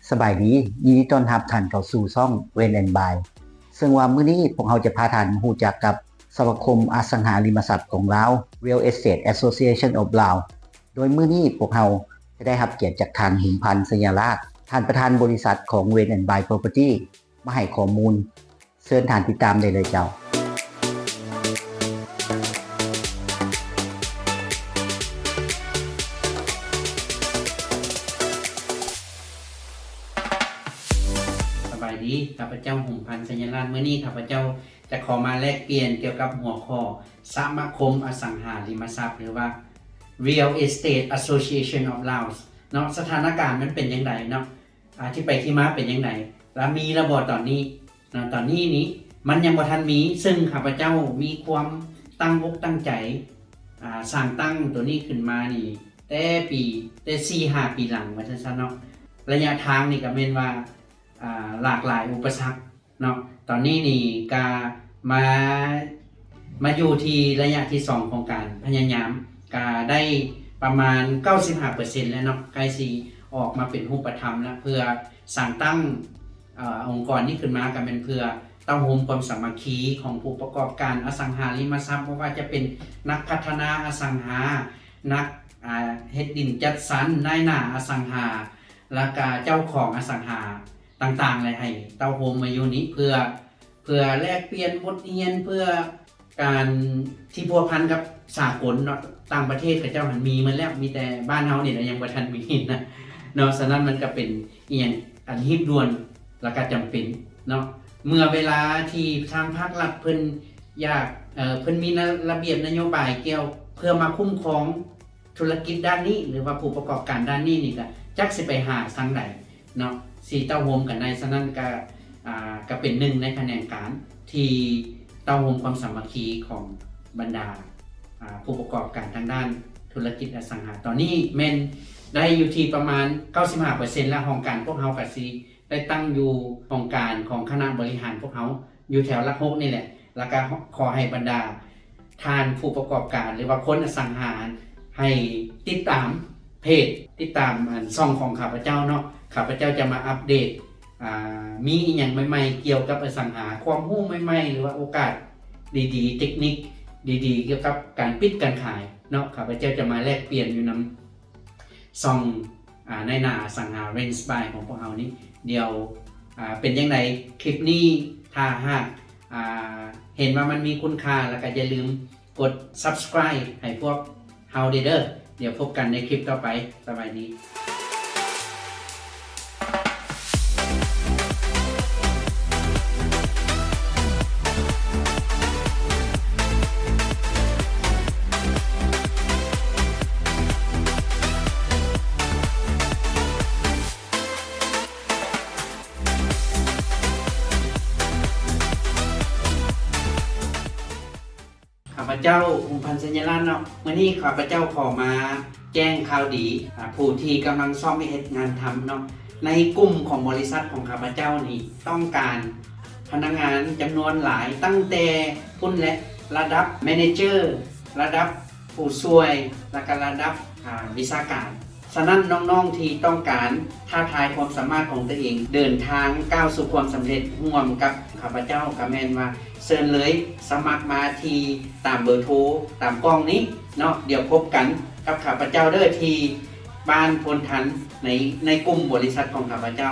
ສະບາຍດີ, ຍິນດີຕ້ອນຮັບທ່ານເຂົ້າສູ່ຊ່ອງ Rent and Buy ເຊິ່ງວ່າມື້ນີ້ພວກເຮົາຈະພາທ່ານຮູ້ຈັກກັບສະມາຄົມອະສັງຫາລິມະຊັບຂອງລາວ Real Estate Association of Laos ໂດຍມື້ນີ້ພວກເຮົາຈະໄດ້ຮັບກຽດຈາກທ່ານ ຫຸມພັນ ໄຊຍະລາດ ທ່ານປະທານບໍລິສັດຂອງ Rent and Buy Property ມາໃຫ້ຂໍ້ມູນ. ເຊີນທ່ານຕິດຕາມໄດ້ເລີຍເຈົ້າ. ສະບາຍດີ, ຂ້າພະເຈົ້າ ຫຸມພັນ ໄຊຍະລາດ. ມື້ນີ້ຂ້າພະເຈົ້າຈະຂໍມາແລກປ່ຽນກ່ຽວກັບຫົວຂໍ້ ສະມາຄົມອະສັງຫາລິມະຊັບ ຫຼືວ່າ Real Estate Association of Laos ເນາະ. ສະຖານະການມັນເປັນຈັ່ງໃດເນາະ? ອາ ທີ່ໄປທີ່ມາເປັນຈັ່ງໃດ ລະມີລະບໍ່ຕອນນີ້ເນາະ? ຕອນນີ້ນີ້ມັນຍັງບໍ່ທັນມີ, ເຊິ່ງຂ້າພະເຈົ້າມີຄວາມຕັ້ງອົກຕັ້ງໃຈ ອາ ສ້າງຕັ້ງໂຕນີ້ຂຶ້ນມານີ້ ແຕ່ປີ ແຕ່ສີ່ຫ້າປີຫຼັງວ່າຊັ້ນຊະເນາະ. ໄລຍະທາງນີ້ກໍແມ່ນວ່າ ອາ ຫຼາກຫຼາຍອຸປະສັກເນາະ. ຕອນນີ້ນີ້ກໍມາ ມາຢູ່ທີ່ໄລຍະທີສອງຂອງການພະຍາຍາມ ກໍໄດ້ປະມານເກົ້າສິບຫ້າເປີເຊັນແລ້ວເນາະ, ໃກ້ຊິອອກມາເປັນຮູບປະທຳແລ້ວ. ເພື່ອສ້າງຕັ້ງ ເອີ ອົງກອນນີ້ຂຶ້ນມາ ກໍແມ່ນເພື່ອເຕົ້າໂຮມຄວາມສາມັກຄີຂອງຜູ້ປະກອບການອະສັງຫາລິມະຊັບ, ບໍ່ວ່າຈະເປັນນັກພັດທະນາອະສັງຫາ, ນັກ ອາ ເຮັດດິນຈັດສັນ, ນາຍໜ້າອະສັງຫາ ແລ້ວກະເຈົ້າຂອງອະສັງຫາຕ່າງໆ ແລະ ໃຫ້ເຕົ້າໂຮມມາຢູ່ນີ້ ເພື່ອ ເພື່ອແລກປ່ຽນບົດຮຽນ ເພື່ອການທີ່ພົວພັນກັບສາກົນເນາະ. ຕ່າງປະເທດເຂົາເຈົ້າຫັ້ນມີໝົດແລ້ວ, ມີແຕ່ບ້ານເຮົານີ້ລະຍັງບໍ່ທັນມີນະເນາະ. ສະນັ້ນມັນກໍເປັນອີ່ຫຍັງອັນຮີບດ່ວນ ແລ້ວກໍຈຳເປັນເນາະ. ເມື່ອເວລາທີ່ທາງພາກລັດເພິ່ນຢາກ ເອີ ເພິ່ນມີນະ ລະບຽບນະໂຍບາຍກ່ຽວ ເພື່ອມາຄຸ້ມຄອງ ທຸລະກິດດ້ານນີ້ ຫຼືວ່າຜູ້ປະກອບການດ້ານນີ້ນີ້ ກໍຈັກຊິໄປຫາທາງໃດເນາະ ຊິເຕົ້າໂຮມກັນໄດ້. ສະນັ້ນກໍ ອາ ກໍເປັນໜຶ່ງໃນຂະແໜງການທີ່ເຕົ້າໂຮມຄວາມສາມັກຄີຂອງບັນດາ ອາ ຜູ້ປະກອບການທາງດ້ານທຸລະກິດອະສັງຫາ. ຕອນນີ້ແມ່ນໄດ້ຢູ່ທີ່ປະມານເກົ້າສິບຫ້າເປີເຊັນແລ້ວ. ຫ້ອງການພວກເຮົາກໍຊິ ໄດ້ຕັ້ງຢູ່ຫ້ອງການຂອງຄະນະບໍລິຫານພວກເຮົາ ຢູ່ແຖວຫຼັກຫົກນີ້ແຫຼະ. ແລ້ວກໍຂໍໃຫ້ບັນດາທ່ານຜູ້ປະກອບການ ຫຼືວ່າຄົນອະສັງຫາ ໃຫ້ຕິດຕາມເພຈ ຕິດຕາມ ອັນ ຊ່ອງຂອງຂ້າພະເຈົ້າເນາະ. ຂ້າພະເຈົ້າຈະມາອັບເດດ ອາ ມີອີ່ຫຍັງໃໝ່ໆກ່ຽວກັບອະສັງຫາ, ຄວາມຮູ້ໃໝ່ໆ ຫຼືວ່າໂອກາດດີໆ, ເຕັກນິກດີໆກ່ຽວກັບການປິດການຂາຍເນາະ, ຂ້າພະເຈົ້າຈະມາແລກປ່ຽນຢູ່ນຳ ຊ່ອງ ອາ ນາຍໜ້າອະສັງຫາ Rent and Buy ຂອງພວກເຮົານີ້. ດຽວ ອາ ເປັນຈັ່ງໃດຄລິບນີ້ ຖ້າຫາກ ອາ ເຫັນວ່າມັນມີຄຸນຄ່າ ແລ້ວກໍຢ່າລືມກົດ Subscribe ໃຫ້ພວກເຮົາເດີ. ດຽວພົບກັນໃນຄລິບຕໍ່ໄປ. ສະບາຍດີ. ຂ້າພະເຈົ້າ ຫົງພັນ ໄຊຍະລາດເນາະ, ມື້ນີ້ຂ້າພະເຈົ້າຂໍມາແຈ້ງຂ່າວດີ ອາ ຜູ້ທີ່ກຳລັງຊອກວຽກເຮັດງານທຳເນາະ. ໃນກຸ່ມຂອງບໍລິສັດຂອງຂ້າພະເຈົ້ານີ້ ຕ້ອງການພະນັກງານຈຳນວນຫຼາຍ, ຕັ້ງແຕ່ພຸ້ນແຫຼະ ລະດັບ manager ລະດັບ ຜູ້ຊ່ວຍ ແລ້ວກໍລະດັບ ອາ ວິຊາການ. ສະນັ້ນ ນ້ອງໆທີ່ຕ້ອງການທ້າທາຍຄວາມສາມາດຂອງຕົວເອງ ເດີນທາງກ້າວສູ່ຄວາມສຳເລັດຮ່ວມກັບຂ້າພະເຈົ້າ ກໍແມ່ນວ່າເຊີນເລີຍ ສະໝັກມາທີ່ຕາມເບີໂທຕາມກ້ອງນີ້ເນາະ. ດຽວພົບກັນກັບຂ້າພະເຈົ້າເດີ ທີ່ບ້ານໂພນທັນ ໃນ ໃນກຸ່ມບໍລິສັດຂອງຂ້າພະເຈົ້າ.